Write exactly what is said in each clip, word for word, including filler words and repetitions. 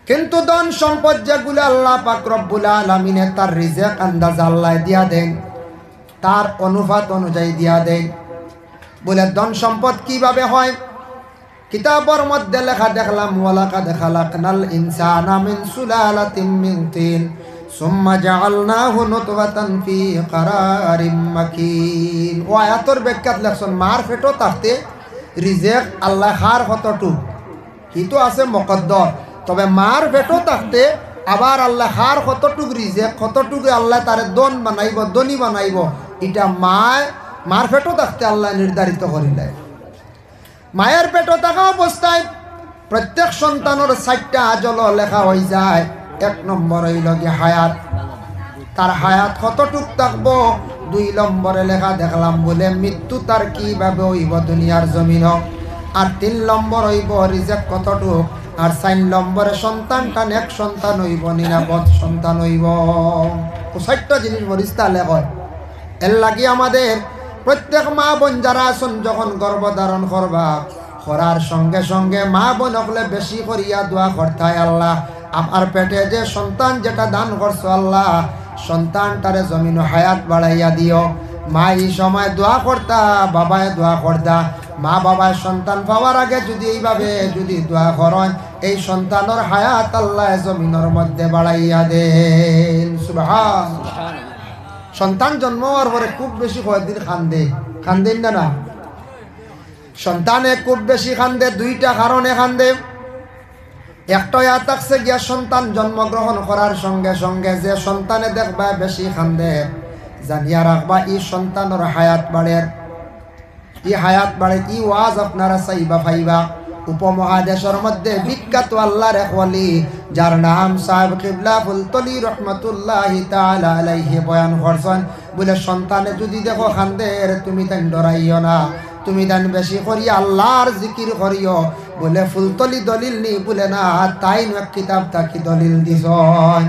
কিন্তু ধন সম্পদ যেগুলা আল্লাহ পাক রব্বুল আলামিনে তার রিজেক আন্দাজ আল্লাহ দিয়া দেন, তার অনুপাত অনুযায়ী দিয়া দেন। বলে, ধন সম্পদ কিভাবে হয়? কিতাবর মধ্যে লেখা দেখলাম, "ওয়ালাকাদ খালাকনাল ইনসানা মিন সুলালাতিম মিন তিন, সুম্মা জাআলনাহু নুতফাতান ফি ক্বারারিম মাকিন।" ও আয়াতর ব্যাখ্যাত লেখছইন, মার পেটো থাকতে রিজেক আল্লাহ খার কতটুক, হি তো আছে মকদ্দর। তবে মার পেটো থাকতে আবার আল্লাহ খার কতটুক রিজেক, কতটুকু আল্লাহ তারে ধন বানাইবো, ধনী বানাইবো, ইটা মায়, মার পেটো থাকতে আল্লাহ নির্ধারিত করিলে। মায়ের পেটো থাকা অবস্থায় প্রত্যেক সন্তানর চাইরটা আজল লেখা অইযায়। এক নম্বর অইলো গি হায়াত, তার হায়াত কতটুক থাকবো। দুই নম্বরে লেখা দেখলাম বলে মৃত্যু তার কিভাবে অইবো দুনিয়ার জমিনো। আর তিন নম্বর অইবো রিজেক কতটুক। আর চাইর নম্বরে সন্তানটা নেক সন্তান অইবো নি না বদ সন্তান অইবো। ও চাইরটা জিনিস ফিরিস্তা লেখইন। এর লাগি আমাদের প্রত্যেক মা বোন যারা আছইন, যখন গর্ভ ধারণ করবা, করার সঙ্গে সঙ্গে মা বোন অকলে বেশি করিয়া দোয়া করতায়, "আল্লাহ, আমার পেটে যে সন্তান যেটা দান করছো আল্লাহ, সন্তানটারে জমিনো হায়াত বাড়াইয়া দিও।" মা ই সময় দোয়া করতা, বাবায় দোয়া করতা। মা বাবায় সন্তান পাওয়ার আগে যুদি এইভাবে যুদি দোয়া করইন, এই সন্তানর হায়াত আল্লাহ জমিনর মধ্যে বাড়াইয়া দেন। সুবহান। সন্তান জন্ম অওয়ার পরে খুব বেশি কয়দিন কান্দে, কান্দেন না, না? সন্তানে খুব বেশি কান্দে, দুইটা কারণে কান্দে। একটা ইয়া থাকছে গিয়া সন্তান জন্মগ্রহণ করার সঙ্গে সঙ্গে যে সন্তানে দেখবা বেশি কান্দে, জানিয়া রাখবা ই সন্তানর হায়াত বাড়ের। ই হায়াত বাড়ের, ই ওয়াজ আপনারা চাইবা পাইবা। উপমহাদেশর মধ্যে বিখ্যাত আল্লাহর এক ওলি, যার নাম সাহেব কিবলা ফুলতলি রহমতুল্লাহি তাআলা আলাইহি বয়ান করছইন, বলে, সন্তানে যুদি দেখো কান্দের, তুমি তাইন ডরাইও না, তুমি তাইন বেশি করি আল্লাহর জিকির করিও। বলে, ফুলতলি দলিল নি? বলে, না, তাইন এক কিতাব থাকি দলিল দিছইন।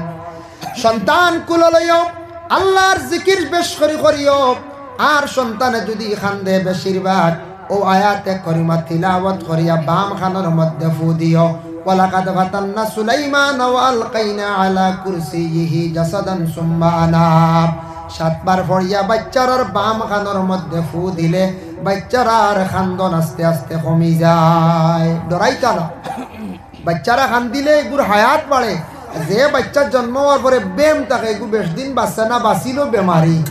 সন্তান কুলো লইও, আল্লাহর জিকির বেশ করি করিও। আর সন্তানে যুদি কান্দে বেশিরভাগ, ও আয়াতে করিমা তিলাওয়াত করিয়া বাম কানর মধ্যে ফু দিও, "ওয়ালাকাদ ফাতান্না সুলাইমানা ওয়া আলকাইনা আলা কুরসিয়িহি জাসাদান সুম্মা আনাব।" সাতবার পড়িয়া বাইচ্চারার বাম কানর মধ্যে ফু দিলে বাইচ্চারার কান্দন আস্তে আস্তে কমি যায়। ডরাইতা না। বাইচ্চারা কান্দিলে এগুর হায়াত বাড়ে। যে বাইচ্চার জন্ম অওয়ার পরে বেম থাকে, এগু বেশ দিন বাঁচে না, বাঁচিলেও বেমারি।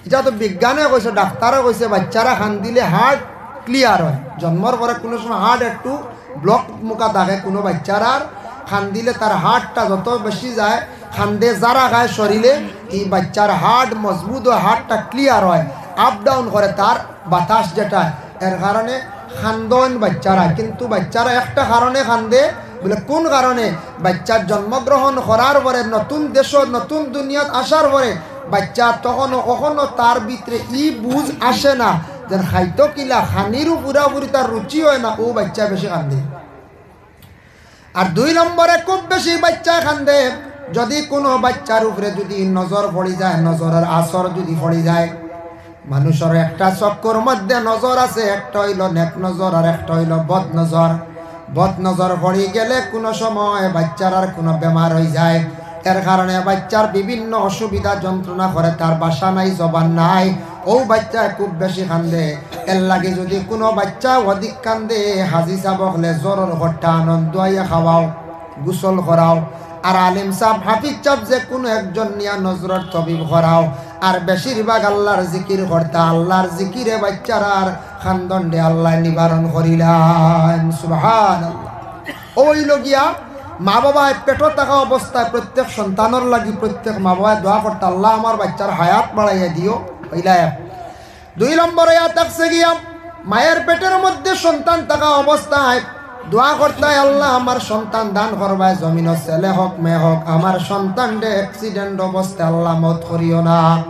ইটা তো বিজ্ঞানে কইছে, ডাক্তারে কইছে, বাইচ্চারা কান্দিলে heart clear হয়। জন্মর পরে কুনু সময় heart একটু block মুখা থাকে কুনু বাইচ্চারার, কান্দিলে তার heartটা যত বেশি যায়, কান্দে যারা খায় শরীরে, ই বাইচ্চার heart মজবুত হয়, heartটা clear হয়, up down করে তার বাতাস যেটা, এর কারণে কান্দইন বাইচ্চারা। কিন্তু বাইচ্চারা একটা কারণে কান্দে, বলে, কোন কারণে? বাইচ্চার জন্মগ্রহণ করার পরে, নতুন দেশো, নতুন দুনিয়াত আসার পরে বাইচ্চা তখনও, অখনও তার ভিতরে ই বুঝ আসে না, যেন খাইতো কিলা, খানিরও পুরাপুরি তার রুচি হয় না, ও বাইচ্চা বেশি কান্দে। আর দুই নম্বরে খুব বেশি বাইচ্চা কান্দে, যদি কুনু বাইচ্চার উপরে যদি নজর পড়ি যায়, নজরর আসর যদি পড়ি যায়, মানুষর একটা চক্ষুর মধ্যে নজর আছে, একটা অইলো নেক নজর আর একটা অইলো বদ নজর। বদ নজর পড়ি গেলে কুনু সময় বাইচ্চার আর কুনু বেমার অই যায়, এর কারণে বাইচ্চার বিভিন্ন অসুবিধা যন্ত্রণা করে, তার ভাষা নাই, জবান নাই, ও বাইচ্চা খুব বেশি কান্দে। এর লাগি যদি কুনু বাইচ্চা অধিক কান্দে, হাজি সাব অকলে জ্বরর ঘরটা আনন, ধুয়াইয়া খাওয়াও, গোসল করাও। আর আলিম সাব, হাফিজ সাব, যে কুনু একজন নিয়া নজরর তবিব করাও। আর বেশিরভাগ আল্লাহর জিকির করতা, আল্লাহর জিকিরে বাইচ্চারার কান্দনরে আল্লায় নিবারণ করিলাইন। সুবহানাল্লাহ। অউ অইলো গিয়া মা বাবায় পেটো থাকা অবস্থায় প্রত্যেক সন্তানর লাগি প্রত্যেক মা বাবায় দোয়া করতা, "আল্লাহ, আমার বাইচ্চার হায়াত বাড়াইয়া দিও।" অইলা এক। দুই নম্বর অইয়া থাকছে গিয়া মায়ের পেটের মধ্যে সন্তান থাকা অবস্থায় দোয়া করতায়, "আল্লাহ, আমার সন্তান দান করবায় জমিনো, ছেলে হোক মেয়ে হোক, আমার সন্তানরে accident অবস্থায় আল্লাহ মউত করিও না।"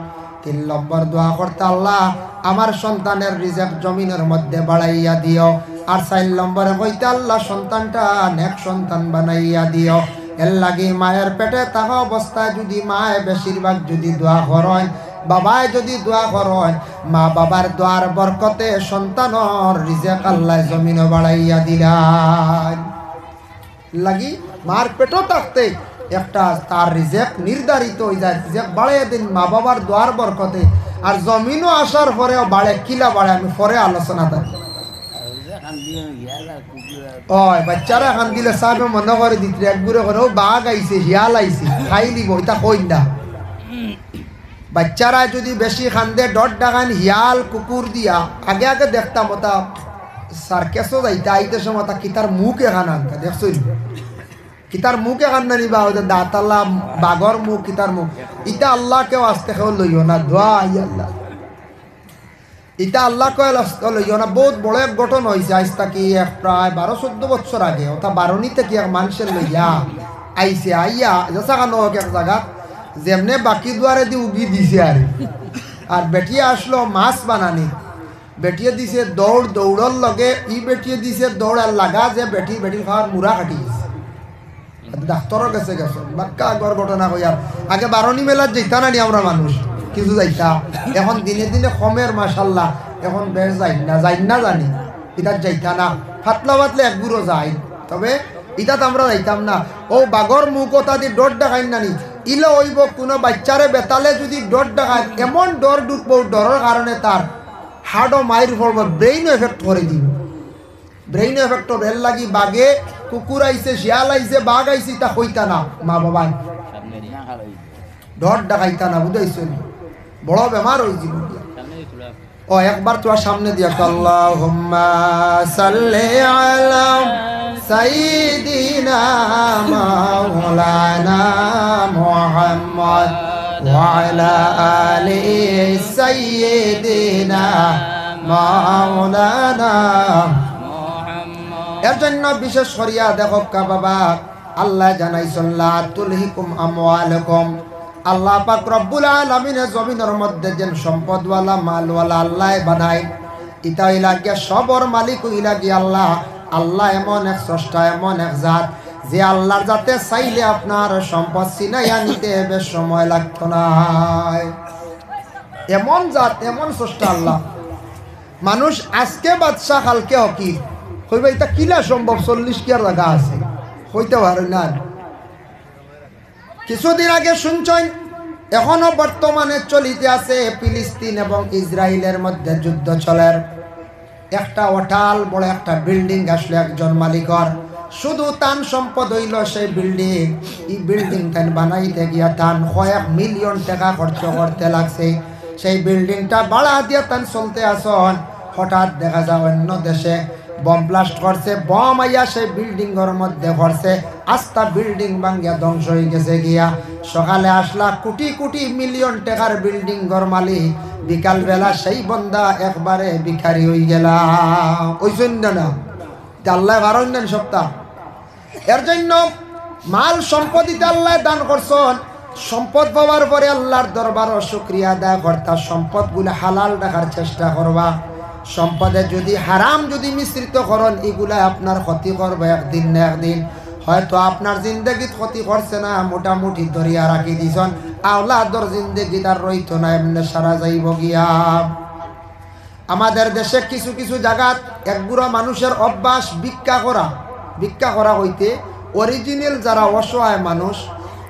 তিন নম্বর দোয়া করতা, "আল্লাহ, আমার সন্তানের রিজিক জমিনের মধ্যে বাড়াইয়া দিও।" আর চাইর নম্বরে কইতা, "আল্লাহ, সন্তানটা নেক সন্তান বানাইয়া দিও।" এর লাগি মায়ের পেটে থাকা অবস্থায় যদি মায়ে বেশিরভাগ যদি দোয়া করইন, বাবায় যদি দোয়া করইন, মা বাবার দোয়ার বরকতে সন্তানর রিজিক আল্লাহ জমিনো বাড়াইয়া দিলাইন। লাগি মার পেটো থাকতে একটা তার রিজেক নির্ধারিত অইযায়, রিজেক বাড়ে দিন মা বাবার দোয়ার বরকতে। আর জমিনো আসার পরেও বাড়ে, কিলা বাড়ে আমি পরে আলোচনা করি। অয়, বাচ্চারা কান্দিলে সাবে মনো করি দিতরে, একগুরে কয়, "ও বাঘ আইছে, হিয়াল আইছে, খাইলিবো", ইতা কইন না। বাচ্চারা যুদি বেশি কান্দে, ডর ডাকাইন হিয়াল, কুকুর দিয়া, আগে আগে দেখতাম ওটা সার্কাসো যাইতা, আইতে সময় ওটা কিতার মুখ এখান আনতা, দেখছইন? কিতার মুখ এখান না নিবা, ওই যে দাঁতআলা বাঘর মুখ, কিতার মুখ। ইতা আল্লাহ কেউ আস্তে কেউ লইও না, দোয়া, ইয়া আল্লাহ। ইতা আল্লাহ কয় আস্তে লইও না। বহুত বড় এক ঘটনা অইছে, আইজ থাকি এক প্রায় বারো চৌদ্দ বছর আগে, ওটা বারণি থাকি এক মানষে লইয়া আইছে, আইয়া যেসাখানো হোক এক জাগাত, যেমনে বাকি দুয়ারেদি উগি দিছে আর, আর বেটিয়ে আসলো মাছ বানানি, বেটিয়ে দিছে দৌড়, দৌড়র লগে ই বেটিয়ে দিছে দৌড় আর লাগা যে বেটি, বেটির খাওয়ার মুড়া কাটি গেছে। ডাক্তরর গেছে গেছে, বাক্কা আগর ঘটনা কইয়ার। আগে বারণি মেলাত যাইতা না নি আমরা মানুষ, কিছু যাইতা। এখন দিনে দিনে কমের, মাশাল্লাহ, এখন বেশ যাইন না, যাইন না জানি, ইতাত যাইতা না। ফাতলা ফাতলা একগুরো যাইন, তবে ইতাত আমরা যাইতাম না। ও বাঘর মুখ ওটা দি ডর ডাকাইন না নি, ইলা অইবো কুনু বাচ্চারে বেতালে যুদি ডর ডাকায়, এমন ডর ঢুকবো, ডরর কারণে তার হার্টও মাইর পড়বো, ব্রেইনও এফেক্ট করি দিবো। ব্রেইন এফেক্ট অইবো, এর লাগি বাঘে, কুকুর আইছে, শিয়াল আইছে, বাঘ আইছে, ইতা কইতা না, মা বাবায়। ডর ডাকাইতা না, বুঝাইছো নি? বড় বেমার অইযিবো গিয়া। ও, একবার তুমার সামনে দিয়া, আল্লাহুম্মা সাল্লি আলা সাইয়্যিদিনা মাওলানা মুহাম্মদ ওয়া আলা আলি সাইয়্যিদিনা মাওলানা। এর জন্য বিশেষ করিয়া দেখউক্কা বাবা, আল্লায় জানাইছইন, "লা তুলহিকুম আমওয়ালুকুম।" আল্লাহ পাক রব্বুল আলামিনে জমিনর মধ্যে যেন সম্পদওয়ালা, মালওয়ালা আল্লায় বানাইন, ইতা অইলা গিয়া সবর মালিক অইলা গিয়া আল্লাহ। আল্লাহ এমন এক স্রষ্টা, এমন এক জাত, যে আল্লাহর জাতে চাইলে আপনার সম্পদ ছিনাইয়া নিতে বেশ সময় লাগতো নায়। এমন জাত, এমন স্রষ্টা আল্লাহ। মানুষ আজকে বাদশা, কালকে ফকির। কইবা, "ইতা কিলা সম্ভব? চল্লিশ কিয়ার জাগা আছে।" কইতে পারে না। কিছুদিন আগে শুনছইন, এখনো বর্তমানে চলিতে আছে ফিলিস্তিন এবং ইসরায়েলের মধ্যে যুদ্ধ চলের। একটা অটাল বড় একটা বিল্ডিং আসলো একজন মালিকর, শুধু তান সম্পদ অইলো সেই বিল্ডিং। ই বিল্ডিং তাইন বানাইতে গিয়া তান কয়েক মিলিয়ন টেকা খরচ করতে লাগছে। সেই বিল্ডিংটা ভাড়া দিয়া তান চলতে আছইন। হঠাৎ দেখা যায় অন্য দেশে বোম ব্লাস্ট করছে, বোম আইয়া সেই বিল্ডিংর মধ্যে পড়ছে, আস্তা বিল্ডিং ভাঙ্গিয়া ধ্বংস অইগেছে গিয়া। সকালে আসলা কোটি কোটি মিলিয়ন টেকার বিল্ডিংর মালিক, বিকালবেলা সেই বন্দা একবারে ভিখারি অইগেলা। অইছইন না? তে আল্লায় পারইন না সবতা। এর জন্য মাল সম্পদ ইতা আল্লায় দান করছইন। সম্পদ পাওয়ার পরে আল্লাহর দরবারো শুকরিয়া আদায় করতা, সম্পদগুলা হালাল রাখার চেষ্টা করবা। সম্পদে যুদি হারাম যুদি মিশ্রিত করইন, ইগুলায় আপনার ক্ষতি করবো একদিন না একদিন। হয়তো আপনার জিন্দেগিত ক্ষতি করছে না, মোটামুটি ধরিয়া রাখি দিছইন, আওলাদর জিন্দেগিত আর রইতো না, এমনে সারা যাইবো গিয়া। আমাদের দেশে কিছু কিছু জাগাত একগুরা মানুষের অভ্যাস ভিক্ষা করা। ভিক্ষা করা অইতে অরিজিনাল যারা অসহায় মানুষ,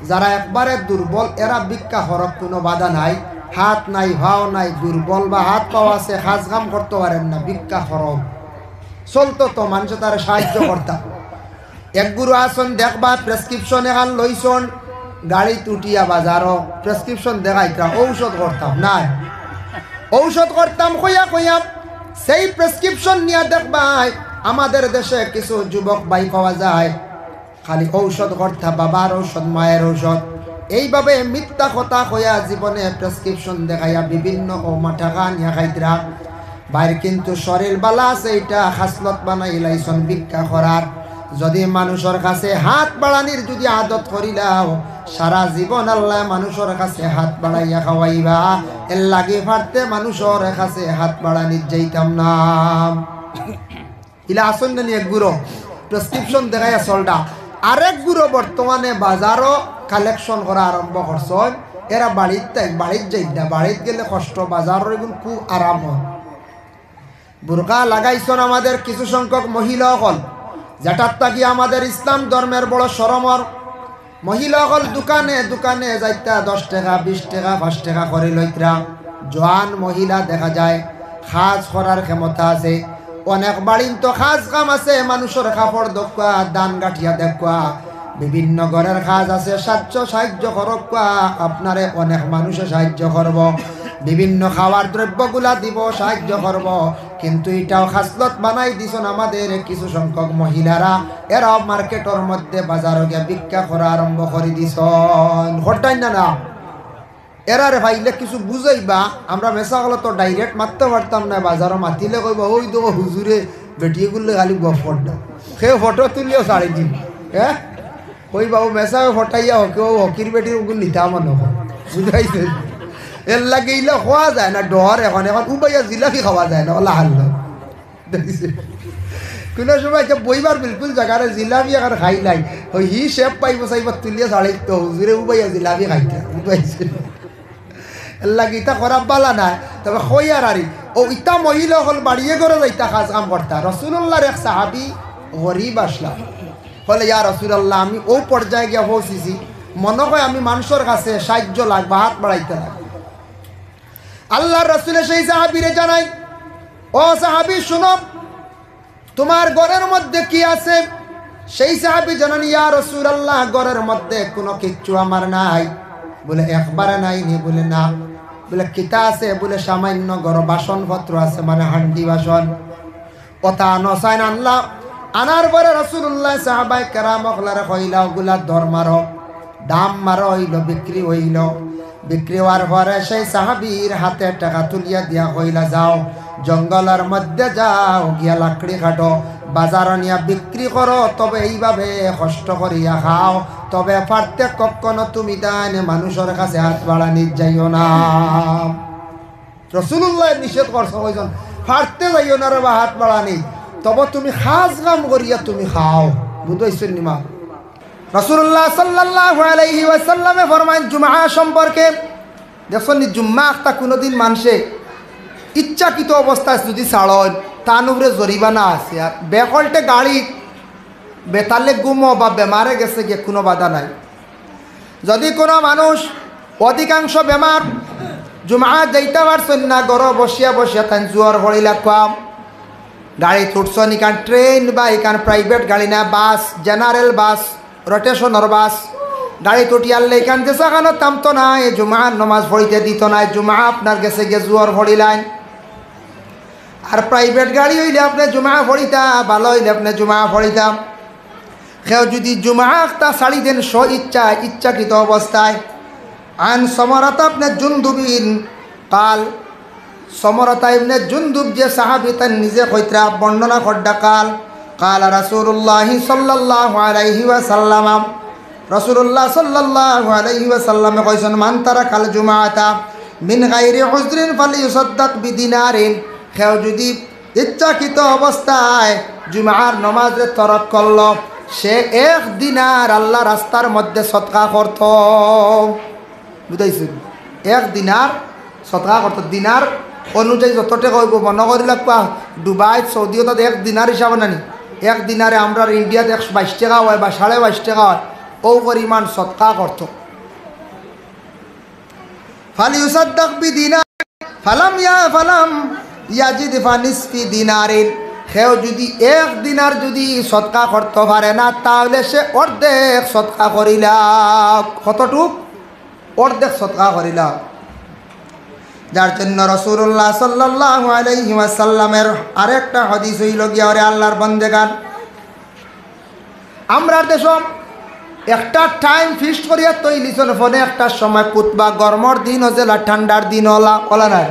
যারা একবারে দুর্বল, এরা ভিক্ষা করউক, কুনু বাধা নাই। হাত নাই, পাও নাই, দুর্বল বা হাত পাও আছে, কাজ কাম করতো পারের না, ভিক্ষা করউক। চলতো তো, মানষে তারে সাহায্য করতা। একগুরা আছইন দেখবা, প্রেসক্রিপশন এখান লইছইন, গাড়িত উঠিয়া বাজারো প্রেসক্রিপশন দেখাইতরা, ঔষধ করতাম, নায়। ঔষধ করতাম কইয়া কইয়া, সেই প্রেসক্রিপশন নিয়া দেখবায়, আমাদের দেশে কিছু যুবক ভাই পাওয়া যায়, খালি ঔষধ করতা, বাবার ঔষধ, মায়ের ঔষধ, এইভাবে মিথ্যা কথা কইয়া জীবনে প্রেসক্রিপশন দেখাইয়া বিভিন্ন ঔষধ টাকা নিয়া খাইতরা। ভাইর কিন্তু শরীর বালা আছে, ইটা খাসলত বানাইলাইছইন ভিক্ষা করার। যুদি মানুষর কাছে হাত বাড়ানির যুদি আদত করিলাও, সারা জীবন আল্লায় মানুষর কাছে হাত বাড়াইয়া খাওয়াইবা। এর লাগি পারতে মানুষর কাছে হাত বাড়ানিত যাইতাম না। ইলা আছইন না নি একগুরো প্রেসক্রিপশন দেখাইয়া চলরা। আরেকগুরো বর্তমানে বাজারো কালেকশন করা আরম্ভ করছইন। এরা বাড়িত থাইক, বাড়িত যাইন না, বাড়িত গেলে কষ্ট, বাজারর ইগুন খুব আরাম অয়। বুরকা লাগাইছইন আমাদের কিছু সংখ্যক মহিলা অকল, যেটার থাকি আমাদের ইসলাম ধর্মের বড় শরমর। মহিলা অকল দোকানে দোকানে যাইতা, দশ টেকা, বিশ টেকা, পাঁচ টেকা করি লইতরা। জোয়ান মহিলা দেখা যায়, কাজ করার ক্ষমতা আছে। অনেক বাড়িন তো কাজ কাম আছে, মানুষর কাপড় দেখবা, ধান গাঠিয়া দেখবা, বিভিন্ন ঘরের কাজ আছে, সাহায্য সাহায্য করবা, আপনারে অনেক মানুষে সাহায্য করব, বিভিন্ন খাওয়ার দ্রব্যগুলা দিব, সাহায্য করব। কিন্তু ইটাও খাসলত বানাই দিছন আমাদের কিছু সংখ্যক মহিলারা, এরাও মার্কেটর মধ্যে বাজারো গিয়া ভিক্ষা করা আরম্ভ করি দিছন। করতাইন না না? এরারে পাইলে কিছু বুঝাইবা, আমরা মেসাগুলো তো direct মাততে পারতাম না, বাজারো মাতিলে কইবা, "ওই দেখো হুজুরে বেটিগুলো খালি গফ করডা, সে ফটো তুলিও ছাড়ি দিন।" হ্যাঁ, কইবা, "ও মেসাবে ফটাইয়া হকে, ও হকির বেটির ওগুলো নিতা মনে হয়।" বুঝাইছে? এর লাগি ইলা খাওয়া যায় না, ডর এখন, এখন উবাইয়া জিলাপি খাওয়া যায় না, ওলা হাল্লা। দেখছে? কোনো সময় একটা বইবার বিলকুল জাগারে জিলাপি এখন খাইলাই, ওই হি শেপ পাইব চাইব তুলিয়া ছাড়ি তো হুজুরে উবাইয়া জিলাপি খাইতা, বুঝাইছে? এর লাগি ইতা করা বালা নায়। তবে কইয়ার আরি, ও ইতা মহিলা অকল বাড়িয়ে ঘরে যাইতা কাজ কাম করতা। রসুলুল্লাহর এক সাহাবী গরিব আসলা, বলে, "ইয়া রসুলাল্লাহ, আমি ও পর্যায়ে গিয়া পৌঁছিছি, মনে হয় আমি মানুষর কাছে সাহায্য লাগবা, হাত বাড়াইতে লাগবা।" আল্লাহর রসুলে সেই সাহাবীরে জানাই, "ও সাহাবী, শুনো, তোমার ঘরের মধ্যে কি আছে?" সেই সাহাবী জানান, "ইয়া রাসূলুল্লাহ, ঘরের মধ্যে কোনো কিচ্ছু আমার নাই।" বলে, "একবারে নাই নি?" বলে, "না।" বলে, "কিতা আছে?" বলে, "সামান্য ঘরো বাসনপত্র আছে, মানে হান্ডি বাসন।" ওতা নসাইন আনলা, আনার পরে রাসূলুল্লাহ সাহাবায়ে কেরাম অকলরে কইলা, "ওগুলা দর মারো।" দাম মারা অইলো, বিক্রি অইলো। বিক্রি অওয়ার পরে সেই সাহাবীর হাতে টেকা তুলিয়া দিয়া কইলা, "যাও, জঙ্গলর মধ্যে যাও, গিয়া লাকড়ি কাটো, বাজারো নিয়া বিক্রি করো, তবে এইভাবে কষ্ট করিয়া খাও, তবে পারতে কখনো তুমি তাইন মানুষর কাছে হাত বাড়ানিত যাইও না।" রাসূলুল্লাহ নিষেধ করছে, কইছন, "পারতে যাইও না রে বা হাত বাড়ানিত, তবে তুমি কাজ কাম করিয়া তুমি খাও।" বুঝাইছন নি মা? রাসূলুল্লাহ সাল্লাল্লাহু আলাইহি ওয়াসাল্লামে ফরমাইন জুমা সম্পর্কে, দেখছন নি, জুম্মা আখতা কুনুদিন মানষে ইচ্ছাকৃত অবস্থায় যুদি ছাড়ইন, তান উপরে জরিমানা আছে। আর বেকলটে গাড়ি বেতালে ঘুমো বা বেমারে গেছে গিয়া কুনু বাধা নাই। যুদি কুনু মানুষ অধিকাংশ বেমার জুমা যাইতা পারছইন না, ঘরো বসিয়া বসিয়া তাইন জুয়ার হরিলা কুয়াম, গাড়িত উঠছন, ইখান ট্রেন বা ইখান প্রাইভেট গাড়ি না, বাস, জেনারেল বাস, রোটেশনর বাস, গাড়িত উঠিয়ারলে ইখান যেসাখানো থামতো নায়, জুমার নমাজ পড়িতে দিতো নায়, জুমা আপনার গেছে গিয়া জুয়ার পড়িলাইন। আর প্রাইভেট গাড়ি অইলে আপনে জুমা পড়িতা, ভালা অইলে আপনে জুমা পড়িতা। কেউ যুদি জুমা আখতা ছাড়ি দেন স্ব ইচ্ছায়, ইচ্ছাকৃত অবস্থায়, আন সমরাতা ইবনে জুন্দুবিন কাল, সমরাতা ইবনে জুন্দুব যে সাহাবী, তাইন নিজে কইতরা বর্ণনা কররা কাল, কালা রাসূলুল্লাহি সাল্লাল্লাহু আলাইহি ওয়াসাল্লাম, রাসূলুল্লাহ সাল্লাল্লাহু আলাইহি ওয়াসাল্লামে কইছন, "মান তারাকাল জুমাআতা মিন গায়রি উযরিন ফালিয়ুসাদ্দাক বিদিনারিন।" কেউ যুদি ইচ্ছাকৃত অবস্থায় জুমার নমাজরে তরক করলো, সে এক দিনার আল্লাহ রাস্তার মধ্যে সদকা করতো। বুঝাইছন? এক দিনার সদকা করতো। দিনার অনুযায়ী যত টেকা অইবো, মনো করি লাগবা, দুবাইত, সৌদিও তাত এক দিনার হিসাবে নানি। এক দিনারে আমরার ইন্ডিয়াত একশো বাইশ টেকা অয় বা সাড়ে বাইশ টেকা অয়, অউ পরিমাণ সদকা করতো। ফালিয়ুসাদ্দাক বিদিনার, ফালাম ইয়া-, ফালাম ইয়াজিদ ফানিসফি দিনারিন। কেউ যুদি এক দিনার যুদি সদকা করতো পারে না, তাহলে সে অর্ধেক সদকা করিলা। কতটুক? অর্ধেক সদকা করিলা। যার জন্য রাসূলুল্লাহ সাল্লাল্লাহু আলাইহি ওয়াসাল্লামের আরেকটা হাদিস অইলো গিয়া, ওরে আল্লাহর বন্দেগান, আমরার দেশো একটা টাইম ফিক্সড করিয়া তৈলিছন, ফোনে একটার সময় খুতবা, গরমর দিন অজেলা, ঠান্ডার দিন অলা, অলা নাই।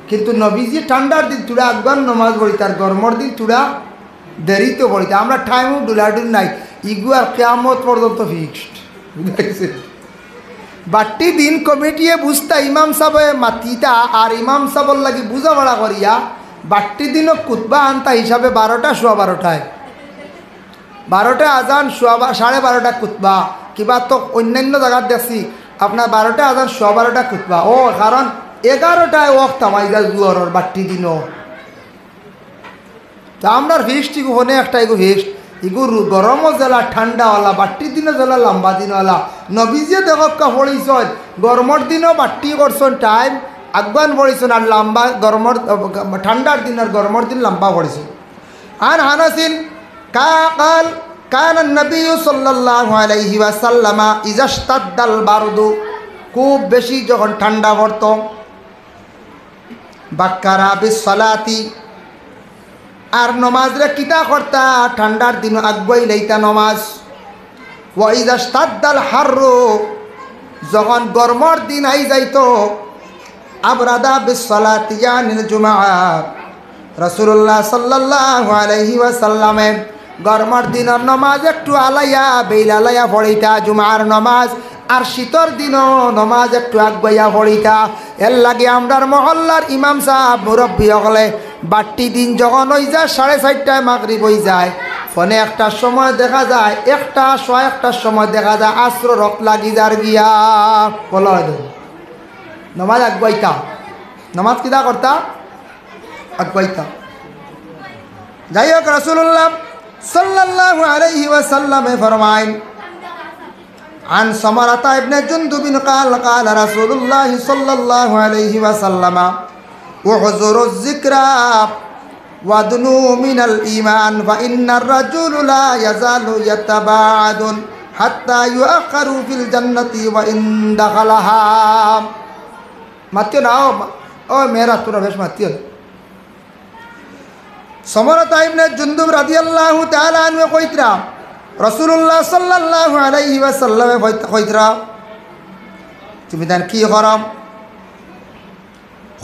কিন্তু নবীজি ঠান্ডার দিন থুড়া আগুয়ান নমাজ পড়িতা, আর গরমর দিন থুড়া দেরিতে পড়িতা। আমরা টাইমও ডুলাডুল নাই, ইগু আর কিয়ামত পর্যন্ত ফিক্সড। বুঝাইছে? বাট্টি দিন কমিটিয়ে বুঝতা, ইমাম সাবে মাতিতা, আর ইমাম সাবর লাগি বুঝাপড়া করিয়া বাট্টি দিনও খুতবা আনতা হিসাবে বারোটা, সোয়া বারোটায়। বারোটা আজান, সোয়া বা-, সাড়ে বারোটা খুতবা। কিবা তো অন্যান্য জাগাত দেখছি আপনার বারোটা আজান, সোয়া বারোটা খুতবা। ও, কারণ এগারোটায় ওয়াক্ত হামাই যায় জুহরর বাট্টি দিনও। তে আমরার ফিক্সড ইগু ফোনে একটা ইগু ফিক্সড। ইগু রু-, গরমও যেলা ঠান্ডাওয়ালা, বাট্টির দিনও যেলা লম্বা দিনওয়ালা। নবীজিয়ে দেখউক্কা পড়ছইন, গরমর দিনও বাট্টি করছইন টাইম আগুয়ান পড়ছইন, আর লম্বা গরমর, ঠান্ডার দিন আর গরমর দিন লম্বা পড়ছইন। عن أنس قا-، قال: كان النبي صلى الله عليه وسلم إذا اشتد البرد, খুব বেশি যখন ঠান্ডা পড়তো, بكر بالصلاة, আর নমাজরে কিতা করতা, ঠান্ডার দিন আগুয়াই লইতা নমাজ। وإذا اشتد الحر, যখন গরমর দিন আই যাইতো, أبرد بالصلاة عن الجمعة. রাসূলুল্লাহ সাল্লাল্লাহু আলাইহি ওয়াসাল্লামে গরমর দিনর নমাজ একটু আলাইয়া, বেইল আলাইয়া পড়িতা জুমার নমাজ, আর শীতর দিনও নমাজ একটু আগুয়াইয়া পড়িতা। এরলাগি আমরার মহল্লার ইমাম সাব, মুরব্বি অকলে বাট্টি দিন যখন অই যায়, সাড়ে চাইরটায় মাগরিব অই যায়, পৌনে একটার সময় দেখা যায়, একটা, সোয়া একটার সময় দেখা যায় আছরর অক্ত লাগি যার গিয়া। বলা অয় দেখো, নমাজ আগুয়াইতা, নমাজ কিতা করতা? আগুয়াইতা। যাই হোক, রাসূলুল্লাহ সাল্লাল্লাহু আলাইহি ওয়াসাল্লামে ফরমাইন, عن سمرة بن جندب قال: قال رسول الله صلى الله عليه وسلم: احذروا الذكر وادنوا من الإيمان، فإن الرجل لا يزال يتباعد حتى يؤخر في الجنة وإن دخلها. মাতিও না, ও মা-, ও মেয়েরা, তোরা বেশ মাতিও না। সমরতা ইবনে জুন্দুব রাদিয়াল্লাহু তাআলা আনহু কইতরা, রাসূলুল্লাহ সাল্লাল্লাহু আলাইহি ওয়াসাল্লামে কইত-, কইতরা, তুমি তান কি করো?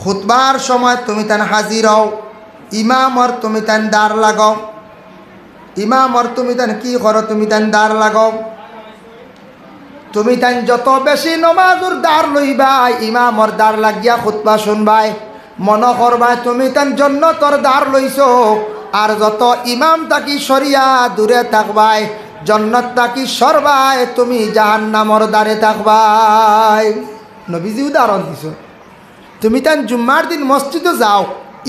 খুতবার সময় তুমি তান হাজির অও, ইমামর তুমি তান দার লাগো, ইমামর তুমি তান কি করো? তুমি তান দার লাগো। তুমি তান যত বেশি নমাজর দার লইবায়, ইমামর দার লাগিয়া খুতবা শুনবায়, মনো করবায় তুমি তান জন্নতর দার লইছো। আর যত ইমাম থাকি সরিয়া দূরে থাকবায়, জন্নত থাকি সরবায়, তুমি জাহান্নামর দারে থাকবায়। নবীজি উদাহরণ দিছো। তুমি তান জুম্মার দিন মসজিদো যাও,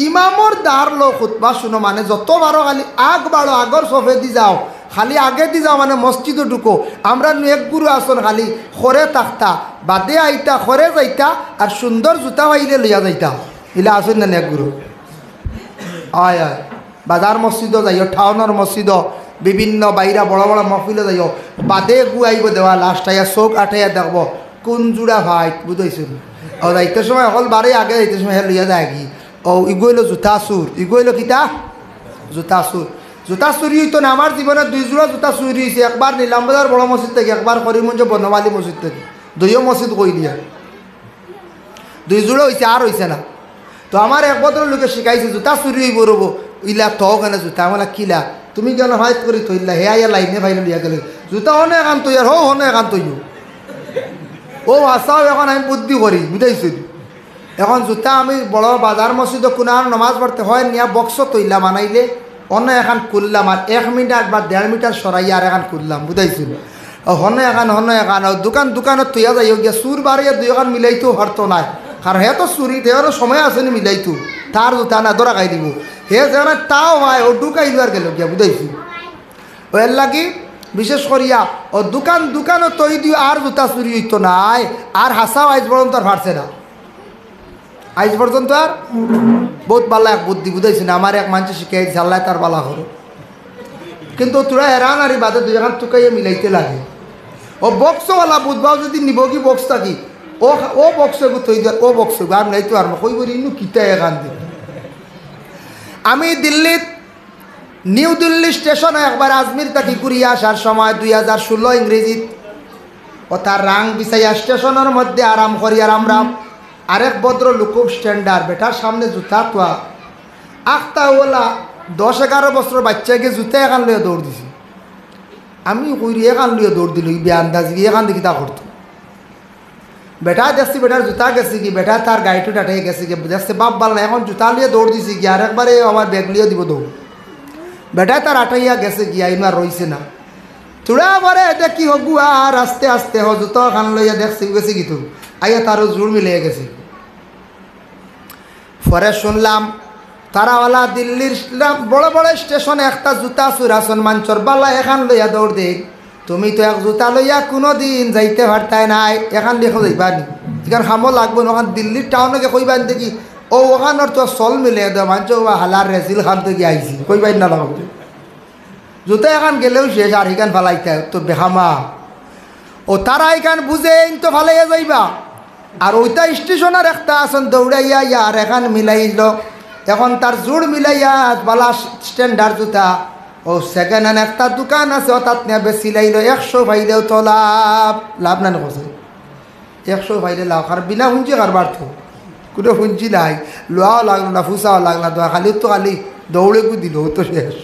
ইমামর দার লও, খুতবা শুনো, মানে যত পারো খালি আগ বাড়ো, আগর সফেদি যাও, খালি আগেদি যাও, মানে মসজিদো ঢুকো। আমরার নু এক গুরু আছইন খালি খরে থাকতা, বাদে আইতা, খরে যাইতা, আর সুন্দর জুতা পাইলে লইয়া যাইতা। ইলা আছইন না নি এক গুরু? আয়, আয়। বাজার মসজিদো যাইও, টাউনর মসজিদো, বিভিন্ন বাইরা বড় বড় মহফিলো যাইও, বাদে গু আইবো দেওয়া, লাস্ট আইয়া চউখ আটাইয়া দেখবো, কুন জুড়া ফাইট, বুঝাইছো নি? ও যাইতে সময় অকল বারে আগে যাইতে সময় হে লইয়া যায়গি। ও ইগু অইলো জুতা চুর, ইগু অইলো কিতা? জুতা চুর। জুতা চুরি অইতো না, আমার জীবনে দুই জুড়া জুতা চুরি অইছে, একবার নিলাম বাজার বড় মসজিদ থাকি, একবার করিমগঞ্জ বনমালী মসজিদ থাকি। দুইও মসজিদ কই দিয়া। দুই জুড়া অইছে, আর অইছে না। তো আমার এক ভদ্রলোকে শিখাইছে, জুতা চুরি অইবো রবো, ইলা তো কেনে জুতা? আমি বললাম, কিলা? তুমি কেনে ফাইট করি থইলা? হে আইয়া লাইনে ফাইলে লইয়া গেলে। জুতা হনে এখান তৈয়ার, হো হনে এখান তৈয়। ও আসাও, এখন আমি বুদ্ধি করি, বুঝাইছি। এখন জুতা আমি বড় বাজার মসজিদো কুনার নমাজ পড়তে হয়, নিয়া বক্স তৈলা বানাইলে, অন্য এখান খুললাম, আর এক মিটার বা দেড় মিটার সরাইয়া আর এখান খুললাম, বুঝাইছি। ও হনে এখান, হনে এখান, ও দোকান, দোকানো তৈয়া যাইও গিয়া, চুর বাড়িয়া দুই এখান মিলাইতেও পারতো নায়। কারণ হে তো চুরি, হে তো সময় আছে নি মিলাইতো, তার জুতা না ধরা খাই দিব। হে যেন তাও হয়, ও ঢুকাইল আর গেল গিয়া, বুঝাইছি। ও এর লাগি বিশেষ করিয়া ও দোকান, দোকানো তৈ দিও আর জুতা চুরি অইতো নায়, আর হাসাও আইজ পর্যন্ত আর ফাটছে না। আইজ পর্যন্ত আর বহুত বালা এক বুদ্ধি বুঝাইছি না, আমার এক মানষে শিখাই দিছে, আল্লাহ তার বালা করো। কিন্তু তোরা হেরান আর বাদে দুই এখান তুকাইয়া মিলাইতে লাগে। ও বক্সওয়ালা বুধবাও যদি নিব কি বক্স থাকি, ও খা-, ও বক্স এগু থই দেয়, ও বক্স এগু আর নাই তো আর কই করি ইনু কিতা এখান দিন। আমি দিল্লিত নিউ দিল্লি স্টেশনে একবার আজমির থাকি ঘুরিয়া আসার সময় দুই হাজার ষোলো ইংরেজিত ও তার রাং বিছাইয়া স্টেশনের মধ্যে আরাম করিয়ার আমরা। আরেক ভদ্র লোক খুব স্ট্যান্ডার্ড, বেটার সামনে জুতা তোয়া আখতা ওলা দশ এগারো বছর বাচ্চাকে জুতা এখান লইয়া দৌড় দিছে। আমি কইরি এখান লইয়া দৌড় দিল, ই বেআন্দাজি এখান দেখি তা করতো। বেটা দেখছি বেটার জুতা গেছে কি, বেটা তার গাড়িটো টাটাই গেছে কি, দেখছে বাপ বাল না, এখন জুতা লইয়া দৌড় দিছে কি, আর একবারে আমার ব্যাগ লইয়া দিব দৌড়। বেটায় তার আটাইয়া গেছে গিয়া, ইনো আর রইছে না। থুড়া পরে দেখি হগু আর আস্তে আস্তে হ জুতা খান লইয়া দেখছি গেছে কি তুই, আইয়া তারও জুড় মিলিয়া গেছে। পরে শুনলাম তারা অলা দিল্লির স্টা-, বড় বড় স্টেশনে একটা জুতা চুর আছইন, মানষর বালা এখান লইয়া দৌড় দেইন। তুমি তো এক জুতা লইয়া কুনুদিন যাইতে পারতায় নায়, এখান লইয়া যাইবা নি? ইখান কামো লাগবো না, অখান দিল্লির টাউনো গিয়া কইবা নি দেখি, "ও, অখানর তো চল মিলে দেও, মানষে কইবা হালার রেজিল খান থাকি আইছি", কইবা নি না লাগবো? জুতা এখান গেলেও শেষ, আর ইখান ফালাইতা তো বেখামা। ও তারা ইখান বুঝে ইন তো ফালাইয়া যাইবা। আর ওইটা স্টেশনর একটা আছইন দৌড়াইয়া ইয়া আর এখান মিলাইল। এখন তার জুড় মিলাইয়া বালা স্ট্যান্ডার্ড জুতা। ও সেকেন্ড হ্যান্ড একটা দোকান আছে, অতাত নিয়া বেচিলাইল, একশো পাইলেও তো লাভ, লাভ না নি কছে? একশো পাইলে লাভ, আর বিনা পুঞ্জি কারবার তো। কুনু পুঞ্জি নাই, লওয়াও লাগলো না, ফুসাও লাগলো না, খালি তো খালি দৌড়ে গু দিল, ও তো শেষ।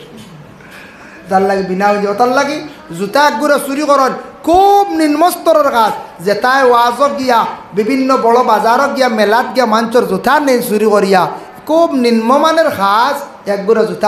তার লাগি বিনা পুঞ্জি, ওটার লাগি জুতা একগুরে চুরি করইন, খুব নিম্ন স্তরর কাজ। যেতায় ওয়াজো গিয়া, বিভিন্ন বড় বাজারো গিয়া, মেলাত গিয়া মানষর জুতা নেইন চুরি করিয়া, খুব নিম্নমানের কাজ। একগুরে জুতা